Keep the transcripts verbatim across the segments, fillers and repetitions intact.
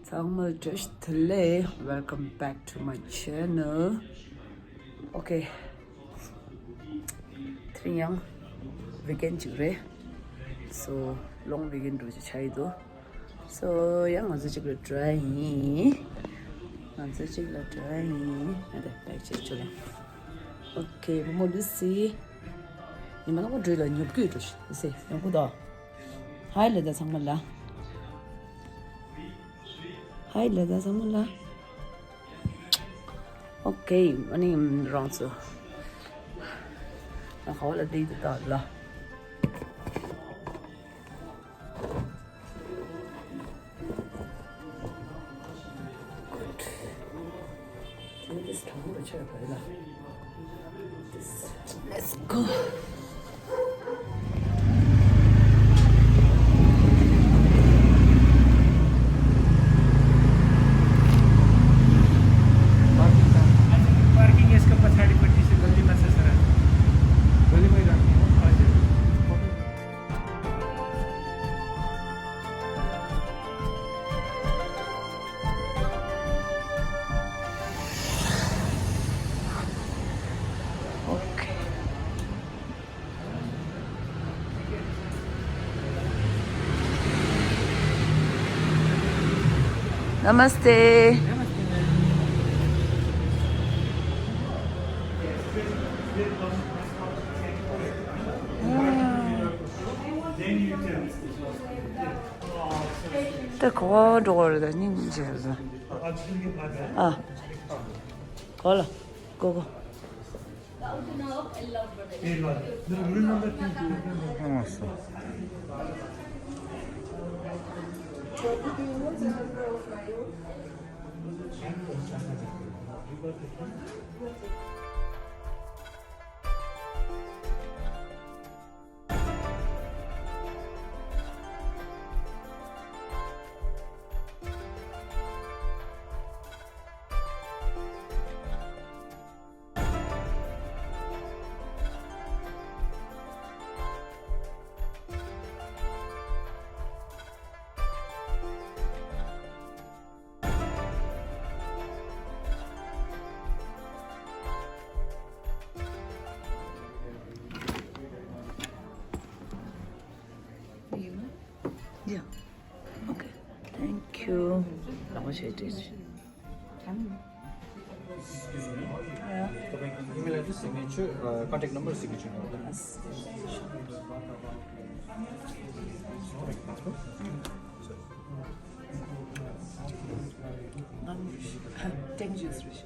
ཚང་མ་བཀྲ་ཤིས་བདེ་ལེགས། Welcome back to my channel. Okay. དེ་རིང་ཡང་weekend ཅིག་རེད། So long weekend འགྲོ་ཅིག་ཆགས་ཡི་འདུག So ཡང་ང་ཚོ་གཅིག་ལ་འགྲོ་ཡ་ཡིན། ང་ཚོ་གཅིག་ལ་འགྲོ་ཡ་ཡིན། ཨ་དེ་bag check བྱོས་ལ། Okay, བུ་མོ་Lucy། ཉི་མ་ནག་པོ་འགྲོས་ལ་ཉོབ་ཀྱི་འགྲོ་ཤི། Lucy ཉོབ་ཀྱི་འདུག Hi ལབ་དང་ཚང་མ་ལ། Hi ལབ་དང་ཚང་མ་ལ། Okay, ཨ་ནི་རང་ཚོ། ང་ཁ་བ་ལ་བསྡད་དུ་ད་ལ། Good. This time the chair by la. This. Let's go. Parking यसको पछाडिपट्टि चाहिँ गल्लीमा छ सर। गल्लीमै राख्ने हो? हजुर। Okay. Namaste. ད་ག་བ་འགྲོ་བ་རེད། ད་སྙིང་རྗེ་རེད། ཨ། གོ་ལ། གོ་གོ། Yeah. Okay. Thank you. ལག་པ་བྱས་བྲིས། Email address, signature, uh, contact number, signature. Dangerous.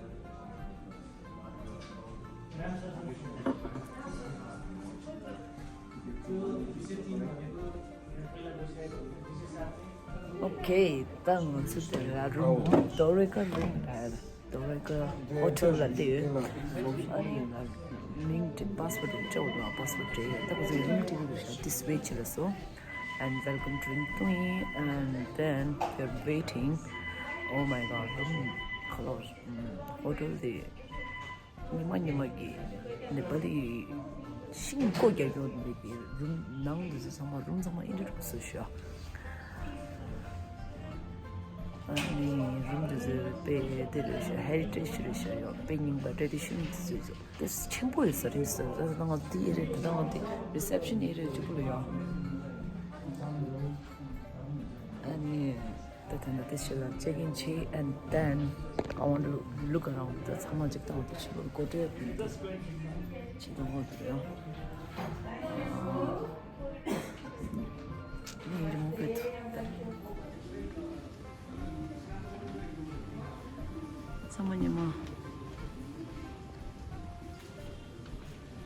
Okay, ད་ང་ཚོ་དེ་ལ་རུམ། Dorega room རེད། Dorega hotel ལ་བསྡད་ཡོད། ཨ་ནི་ང་མིང་དེ་passport དེ་སྤྲད་འོང་། passport དེ་ད་ཁོ་ཚོའི་room དེ་རུ་ཤ་this way ཆེ་ལ་སོ། And welcome to Ringtui, and then we're waiting. Oh my God, room color, hotel དེ། ཉི་མ་ཉི་མ་གི་ནེ་པ་ལི་ཤིང་བརྐོས་རྒྱག་རྒྱུ་འདི་གི་རུམ་ནང་འདི་ཚོ་ཚང་མ། རུམ་ཚང་མ་ཨིན་ཏྲེ་ཊི་བཟོས་ཤག་ཨ་ནི་རུམ་འདི་ཚོ་དཔེ་དེ་རེད་ཤག heritage རེད་ཤག་ཡོ། དཔེ་རྙིང་པ་tradition འདི་ཚོ་དེ་ཆེན་པོ་ཡོད་ས་རེད་ཟེར། ད་ང་འདི་ཨེ་རེད། ད་ང་འདི་reception ཨེ་རེད། གཅིག་པུ་ལ་ཡོ། ཨ་ནི། ད་ད་ད་ད་ཕྱི་ལ་check in བྱས། And then I want to look around. ད་ཚང་མ་ཅིག་ད་འོ་དེ་ཕྱི་ལོགས་སྒོ་འགྲོ་ཡ་དེ་ཕྱི་ལོགས་འོ་དེ་ཡང་མི་རེ་མོ་གི་ད་ཚང་མ་ཉི་མ་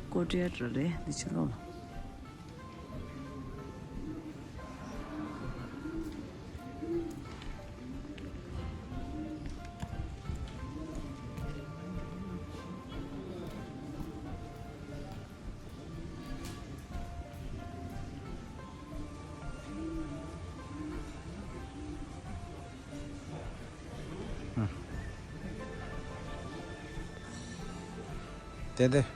སྒོ་འགྲོ་ཡ་འགྲོ་རེད། འདི་ཕྱི་ལོགས་ལ། དེ་དེ།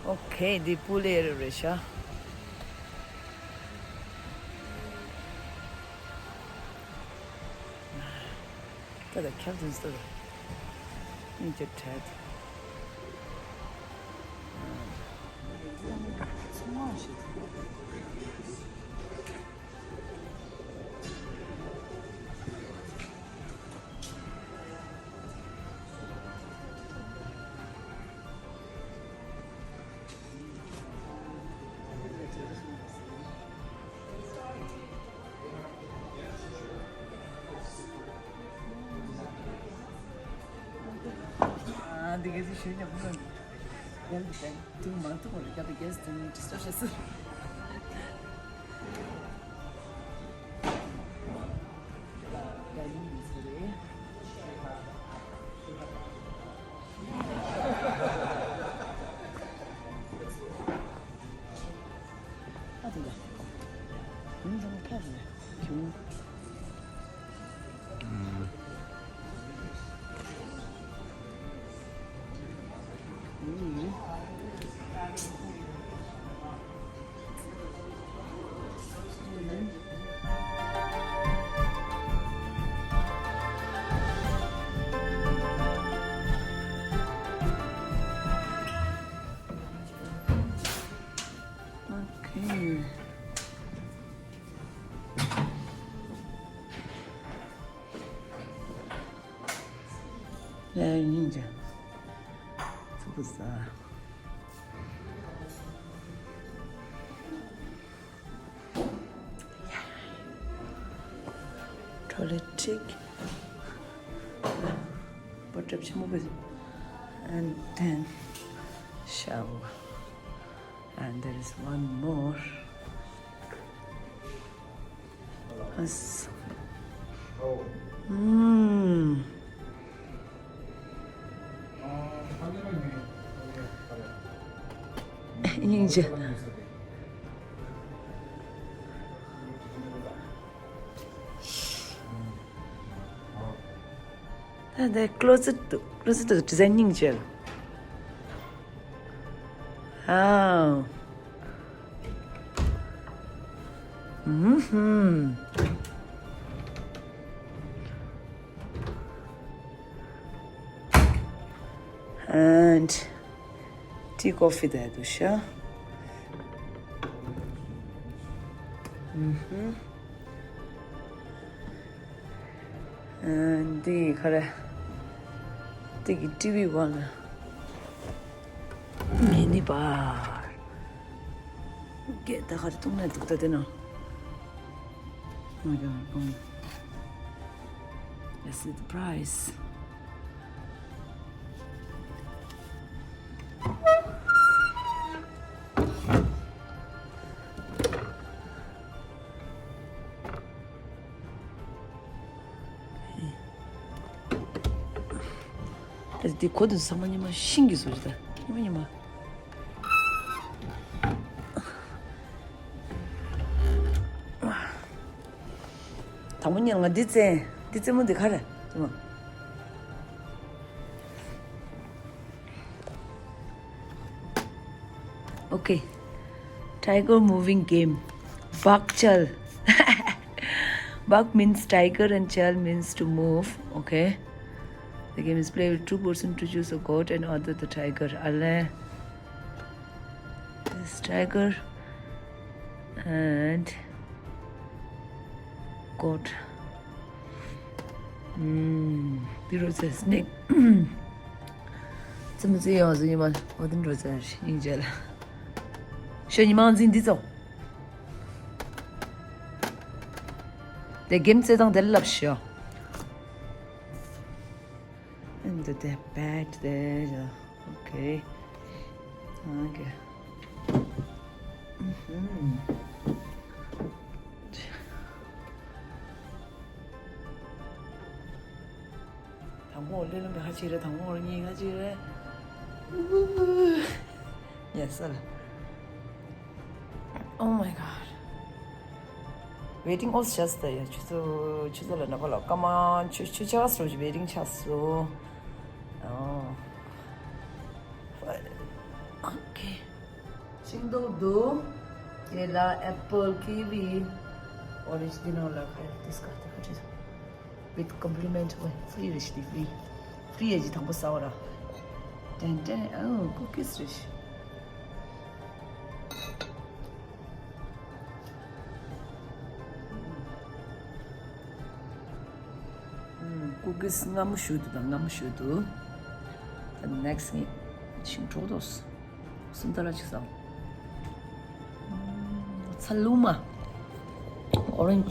ཨོ་ཁེ། འདི་པུ་ལེ་རེད་ཤག་ད་ད་ཁྱབ་ཚུན་སོ། ཨིན་ཅི་ཁྲེད། ཨ་འདི་ག་ཚོད་ཞུ་ཉམས་ལ། ཡང་འདི་ག་དུང་མང་ཐུག་པ་རེད། ཀྱ་ད་གེ་སི་དེ་ནི་ཌིས་ཊརབ་བྱས་སོང་། ཡ་ཡིན་ཟེར་རེད། ཨ་དེ་འདྲ། ཡུམ་ཚང་མ་ཕེབས་ནས་ཁྱུང་། Okay. ལས་སྙིང་རྗེ། ཚུགས་པ་ཟ། Toilet ཅིག་པར་ཊབ་ཆེན་མོ་གི། And then shower. And there is one more. Yes. Mm. ད་ལྟ་ཀློ་ཛེཊ་འདུག་ཀློ་ཛེཊ་འདུག་ཌི་ཛའིན་སྙིང་རྗེ། ཨའོ། ཨུམ་ཧུམ། And tea coffee དེ་འདུག་ཤག་ཨུམ་ཧུམ། And འདི་ག་རེ། འདི་གི་ཊི་ཝི་སྒང་ལ་མི་ནི་བར། སྐད་ད་ག་རེ་གཏོང་ནས་འདུག་ད་དེ་ན། Oh my God, um, let's see the price. ད་དེ་གོ་དུས་ཚང་མ་ཉི་མ་ཤིང་གི་བཟོ་ཅིག་ད་ཉི་མ་ཉི་མ། དང་པོ་ཉིད་ང་འདི་བཙལ། འདི་རྩེད་མོ་འདི་ག་རེ་རེད་མ། Okay. Tiger moving game. Bak chal. Bak means tiger and chal means to move. Okay. The game is played with two person to choose a goat and other the tiger. Ale. This tiger and goat. ཨུམ། འདི་རུ་ཚེ་སི་ནེག་ཙི་མི་ཙི་ཡོང་ཟིན་ཡིན་མ། འོ་འདི་འགྲོ་ཚར་སྙིང་རྗེ་ལ། ཤོ་ཉི་མ་འཛིན་འདི་ཚོ། དེ་གེམ་རྩེ་སྟངས་དེ་ལབ་ཤོ། And the bag there. Okay. Okay. ཨུམ། དང་པོ་ལེ་ལོ་མི་ཁ་ཅིག་རེད། དང་པོ་གཉིས་ཁ་ཅིག་རེད། ཡ་སར། Oh my god. Waiting ཨོ་ཤ་སྟ་ཡ། ཆུ་ཚོད་ཆུ་ཚོད་ལ་ནག་པ་ལ་ཀ་མ་ཆུ་ཆུ་ཆ་སོ་ཅི་waiting ཆ་སོ། ཨོ། Okay. ཤིང་ཏོག་འདུག་དེ་ལ་apple, kiwi, orange འདི་ནང་ལ་ཁ་ཡ་ཏིས་ཀ་ཏི་ཁ་ཏི། With complimentary, free རེད་ཤི། Free, free ཡ་ཇི་དང་པོ་ཟ་བ་ར། ཏན་ཏན། ཨོ། cookies རེད་ཤི། cookies སྔ་མོ་ཞུ་དུ་དང་སྔ་མོ་ཞུ་དུ། The next ངས་ཤིང་གྲོགས་དོ། སུམ་ཏ་ལ་ཅིག་བཟང་། ཚ་ལུ་མ། orange། ད་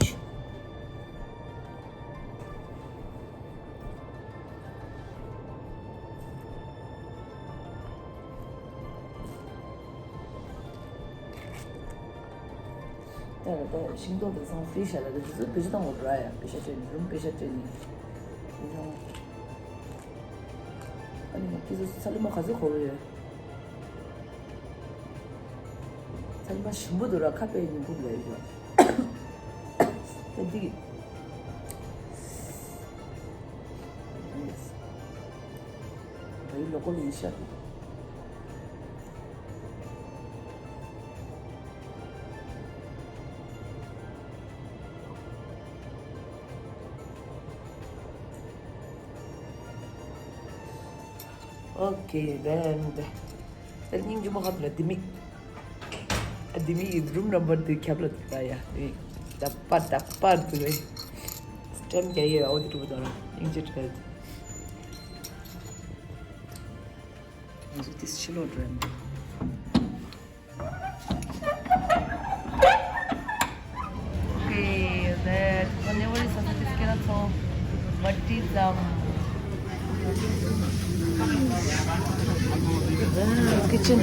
ད་ཤིང་ཏོག་དེ་ཚང་free ཤ་ལ་དེ་ཚོ་བེད་སྤྱོད་བཏང་དགོས་ར་ཡ། པེ་ཤ་སྤྲད་ནི་རུམ་པེ་ཤ་སྤྲད་ནི། ཨ་ནི་ཁྱེད་ཚོ་ཚ་ལུ་མ་ག་ཚོད་གོ་གི་ཡོད། ཚ་ལུ་མ་ཞིམ་པོ་འདུག་ར། ཁ་པའི་ཉིན་གུང་ལ་ཡོད། ད་འདི་བའི་ལོ་ཀོ་ལི་ཤ། Okay, then. ད་སྙིང་རྗེ་མོ་ཁ་ལ་ལྡི་མིག་ཨ་ལྡི་མིག་room number དུ་ཁྱབ་ལ་དུ་ད་ཡ། ད་པར་ད་པར་དུ་རེད། སྐྲན་རྒྱག་ཡས་འོ་དེ་གྲུབ་དང་སྙིང་རྗེ་བྲལ། ང་ཚོ་ཏིས་ཕྱི་ལོགས་འགྲོ་ཡ། Okay, that one never is such a skin so, but it's, um, kitchen.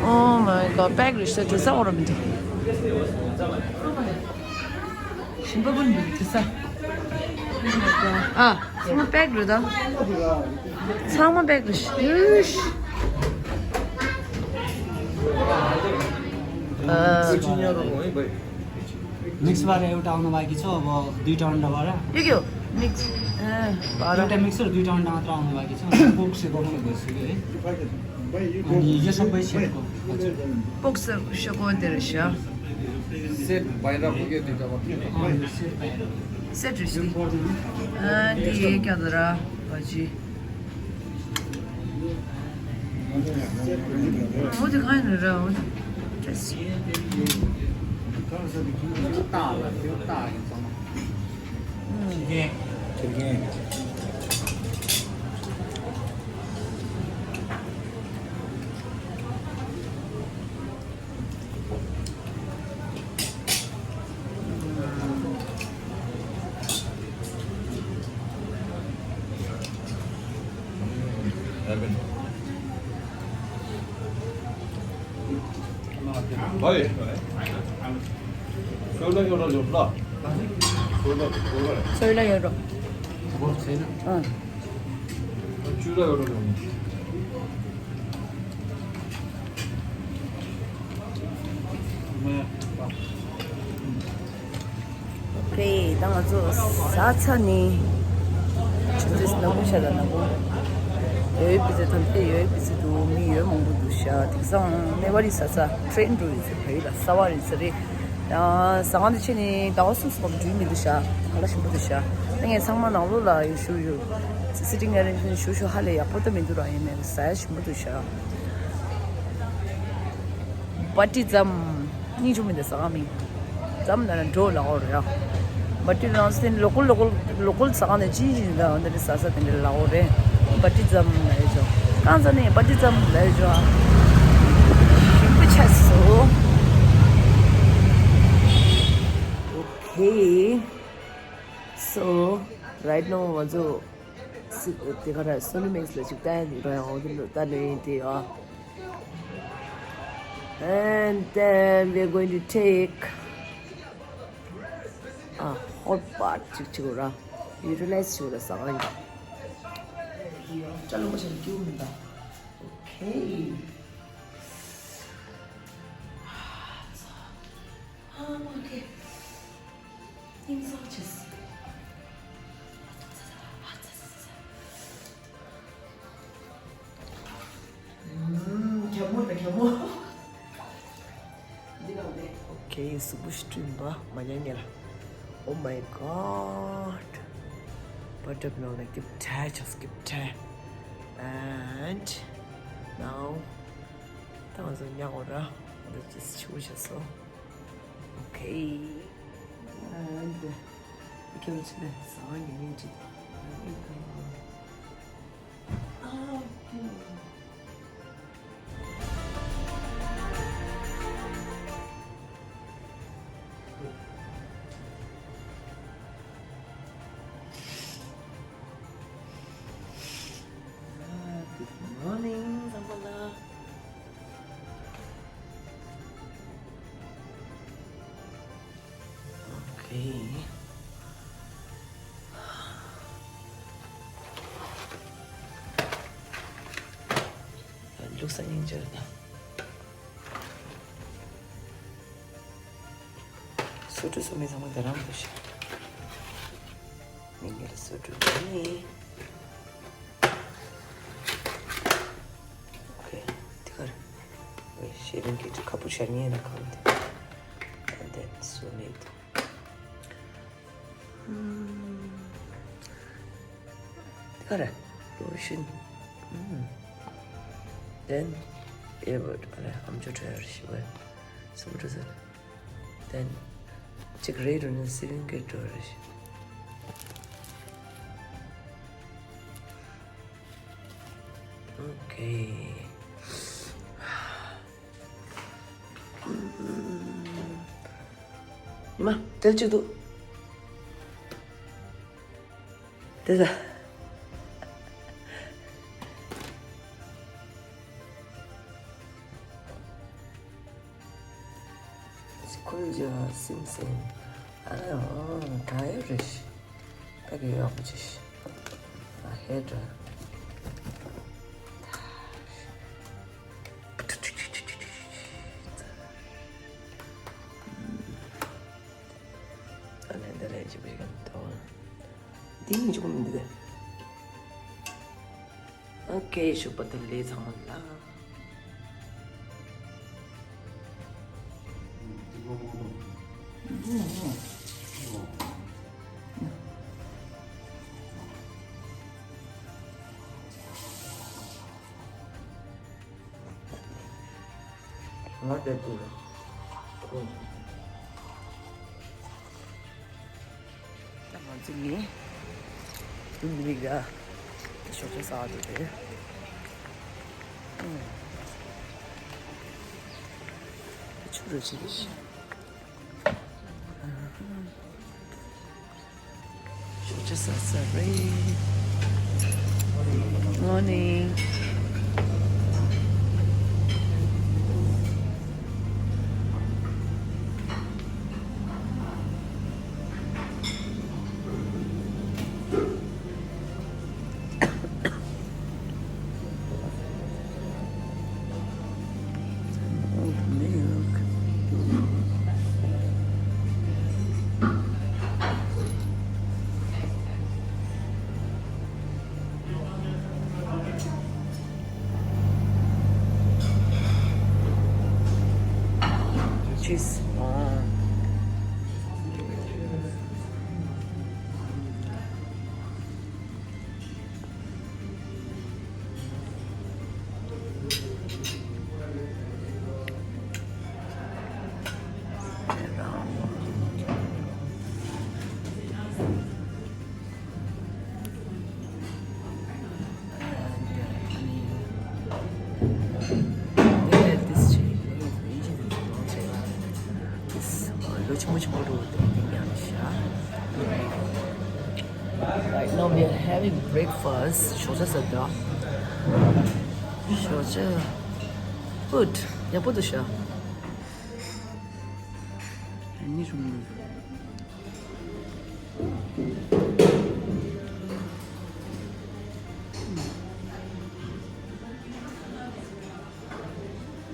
Oh my god, pack རེད་ཤག་དེ་ས་འོ་ར་མི་འདུག་ཞིམ་པ་པོ་འདུག་དེ་ས། ཨ། ཚང་མ་pack རེད་ད། ཚང་མ་pack རེད་ཤག་ཨ། Mix वाला एउटा आउनु बाँकी छ, अब दुईटा अन्डा वाला। यो के हो? Mix। ए, बाह्र। एउटा mix र दुईटा अन्डा मात्र आउनु बाँकी छ। Pork सेको पनि भइसक्यो है। अनि यो सबै सेटको। हजुर। Pork सेको धेरै छ। Set बाहिर पुग्यो दुईटा मात्र। अँ, यो set बाहिर। Set रहेछ नि। अनि के हो त र? भाजी। हो त्यो खाएन र हो त्यो। Just। भाइ, सोह्र एउटा ल्याउनु ल। सोह्र, सोह्र। सोह्र एउटा। अँ। चुरा एउटा ल्याउनु। Okay, ད་ང་ཚོ་ཟ་ཚར་ནི། ཆུ་ཚོད་ནག་པོ་ཤར་ལ་ནག་པོ། ཡོད་པི་ཚ་ཐམས་ཅད་ཡོད་པི་ཚ་འདུག་མི་ཡོད་མང་པོ་འདུག་ཤག་དེང་སང་ནེ་ཝ་རི་ཟ་ས་ཁྲེན་འགྲོ་ཡོད་ཚེ་བོད་ལ་ས་བ་རི་ས་རེད། ཡང་ཟ་ཁང་དུ་ཕྱིན་ནས་ཟླ་བ་གསུམ་གསུམ་འགྲུལ་མི་འདུག་ཤག་ག་ལ་ཞིམ་པོ་འདུག་ཤག་ད་ངས་ཚང་མ་ནང་ལོགས་ལ་ཡོད་ཞུ་ཡོད། Sitting arrangement ཞུ་ཞུ་ཧ་ལས་ཡག་པོ་ད་མི་འདུག་ར། ཡིན་ནའི་ཟ་ཡ་ཞིམ་པོ་འདུག་ཤག་བ་ཏི་ཙམ། སྙིང་རྗེ་མོ་འདི་ཟ་ཁང་མིང་། ཙམ་ན་ན་འགྲོ་ལ་འོར་ཡ། བ་ཏི་རང་སྟེང་ལོ་ཀལ་ལོ་ཀལ་ལོ་ཀལ་ཟ་ཁང་ནས་ཅི་ཞིག་འདི་འདི་ཟ་ས་དེ་འདྲ་ལ་འོར་རེད། བ་ཏི་ཙམ་ལ་ཡོད་ཅོ། གང་ཟ་ནས་བ་ཏི་ཙམ་ལ་ཡོད་ཅོ། ཞིམ་པོ་ཆགས་སོ། Okay. So, right now ང་ཚོ། སི་དེ་ག་ར་སོ་ནི་མེག་སི་ལ་ཅིག་ལྟ་ཡ་འདུག་ར། ཡང་འོ་དེ་ལྟ་ནས་ཡིན་དེ་ཨ། And then we are going to take a hot bath ཅིག་ཅིག་ར། ཡུ་ཊི་ལའི་ཛི་ཅིག་ར་ཟ་ག་ཡིན། ཅ་ལོ་མ་ཆ་ལ་སྐྱིད་པོ་མིན་ད། Okay. ཨ་མ་ཁེ། སྙིང་གསང་བྱས། ཨུམ། གད་མོ་དང་གད་མོ། འདི་ལ་འདི། Okay, གཟུགས་པོ་ཞིག་བསྐྲུན་པ་མ་ཉན་ཉེ་ལ། Oh my God. Butter ནང་ལ་སྐྱིབས་ཁྲ་ཆགས་སྐྱིབས་ཁྲ། And now ད་ང་ཚོ་ཉལ་དགོས་ར། ང་ཚོ་ཅིས་ཆུ་བོ་བྱས་སོ། Okay. And ཁྱོད་ཚོ་ནས་ཟ་བ་ཉན་ཉན་ཅིག Good morning, ཚང་མ་ལ། Okay. ལུགས་སང་ཉིན་བྱེད་དང་། སོ་ཊུ་སོ་མི་ཚང་མ་དེ་རང་དུ་ཤེས། མི་ངེར་སོ་ཊུ་ནི། Okay. དེ་གར། ཤེས་རིང་གི་ཁ་པུ་ཤ་ཉེ་ན་གང་དེ། And then so need. དེ་ག་རེ། Lotion. Then earbud. ཨ་རེ། ཨམ་ཅོག་འཁྲབ་ཡ་རེ་ཞིག་བས། སུ་འགྲོ་ཟེར། Then གཅིག་རེད་འགྲོ་ནས་སི་རིང་གི་འགྲོ་རེ་ཞིག Okay. ཉི་མ་དེར་གཅིག་འདུག་དེ་ལ། ཁོའི་རྒྱ་སེམས་སེམས། ཨ་ཨ་ད་ཡོད་རེད། ད་གི་ཡོག་པོ་ཅིག་ཨ་ཧེ་དྲ། ཨ་ནི་འདི་ལས་ཅི་བྱེད་ཀྱི་འདུག་འདི་ཡིན་ཅུང་མི་འདུག་ཨོ་ཁེ། ཞོགས་པ་བདེ་ལེགས་ཚང་མ་ལ། ང་དེ་དུ་ལ། ད་ང་ཚོ་ནི་དུ་མི་ར་ད་ཞོགས་ཇ་ཟ་འདུག་དེ། ཆུ་རུ་ཆི་རེད། ཞོགས་ཇ་ཟ་ས་རེད། Morning. Cheese. Having breakfast. ཞོགས་ཇ་ཟ་འདོད། ཞོགས་ཇ། Good. ཡག་པོ་འདུག་ཤག་ཨ་ནི་རུམ་ནང་།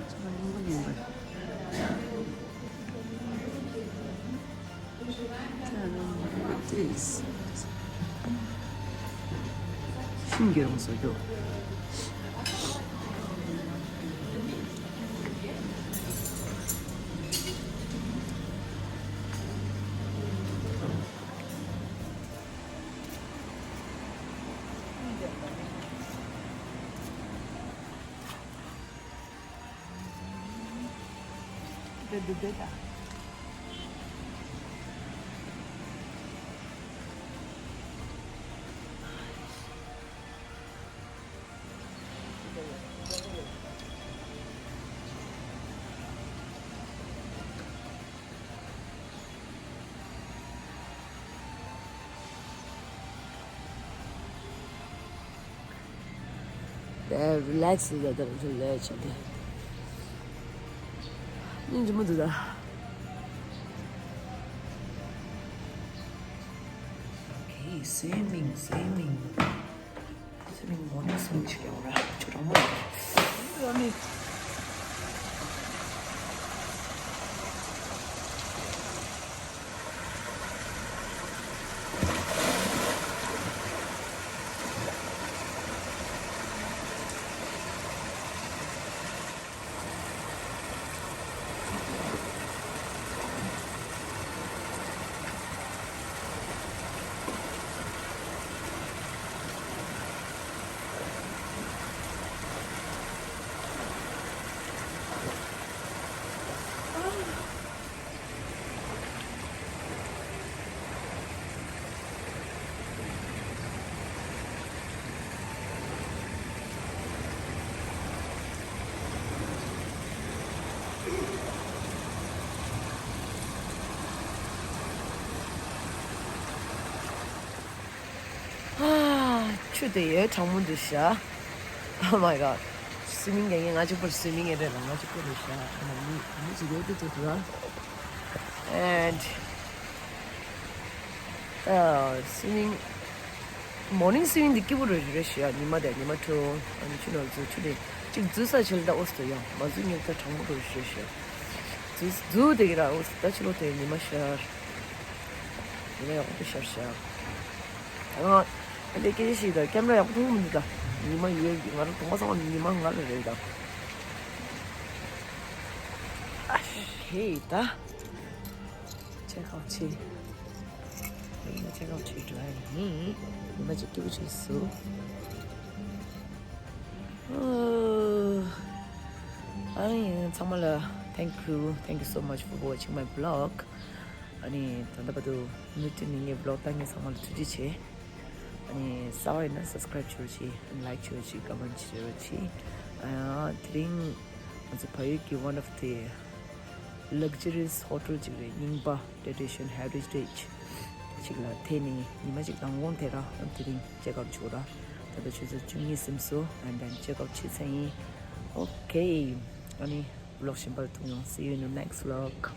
ཚོར་བ་སྙིང་པོ་སྙིང་པོ། ཤིང་གི་རང་བཟོ་རྒྱུ། Relax. Okay, swimming, swimming. Swimming, morning swimming ཞིག་ཡོང་ར། ཆུ་གྲང་མོ་རེད། ཨ། ཆུ་དེ་ཡོད་གྲང་མོ་འདུག་ཤག Oh my god. Swimming རྒྱག་མཁན་ང་གཅིག་པུ་རེད། Swimming རེད་ལ་ང་གཅིག་པུ་རེད་ཤག་ཨ་ནི་མི་གཅིག་ཡོད་དེ་ཅོ་ཐུབ་ར། And uh, swimming, morning swimming འདི་སྐྱིད་པོ་རེད་རེད་ཤག་ཉི་མ་དེ་ཉི་མ་དྲོ། ཨ་ནི་ཆུ་ནང་འཛུལ། ཆུ་དེ་གཅིག་འཛུལ་ས་ཆེ་ལ་ད་ཨོ་སི་ཏོ་ཡང་མ་འཛུལ་ཉིན་ད་གྲང་མོ་རེད་རེད་ཤག་འཛུལ་འཛུལ་དེ་གི་ར་ཨོ་སི་ད་ཕྱི་ལོགས་དེ་ཉི་མ་ཤར། ཉི་མ་ཡག་པོ་ཤར་ཤག་ད་ང་ཨ་འདྲའི་སྐད་ཆ་ཞིག་ད་ཀེམ་ར་ཡག་པོ་མཐོང་གི་མི་འདུག་ད་ཉི་མ་ཡོད་ཀྱི་ང་རང་གདོང་པ་ཚང་མ་ཉི་མ་ང་ལ་རེད་ད། ཨ་ཧེ་ད། Check out བྱེད། ཉི་མ་check out བྱེད་འགྲོ་ཡ་ཡིན། ཉི་མ་ཅིག་སྐྱིད་པོ་བྱེད་སུ། ཨ་ནི་ཚང་མ་ལ thank you, thank you so much for watching my vlog. ཨ་ནི་ད་ལྟ་བར་དུ་མུ་མཐུད་ནས་ངའི་vlog ལྟ་མཁན་ཚང་མ་ལ་ཐུགས་རྗེ་ཆེ། ཨ་ནི་གསར་པ་ཡིན་ན་subscribe བྱེད་རོགས་གྱིས། like བྱེད་རོགས་གྱིས། comment བྱེད་རོགས་གྱིས། ཨ་དེ་རིང་ང་ཚོ་བལ་ཡུལ་གྱི་one of the luxurious hotel ཅིག་རེད། རྙིང་པ་tradition heritage ཅིག་ལ་ཐེ་ནས་ཉི་མ་ཅིག་མདང་དགོང་དེ་ར་དེ་རིང་check out བྱེད་ར། ད་ལྟ་ཆུ་ཚོད་བཅུ་གཉིས་ཟིན་སོང་། And then check out བྱེད་ཚར་ཡིན། Okay. ཨ་ནི་vlog གཞན་པར་ཐུག་ཡོང་། See you in the next vlog.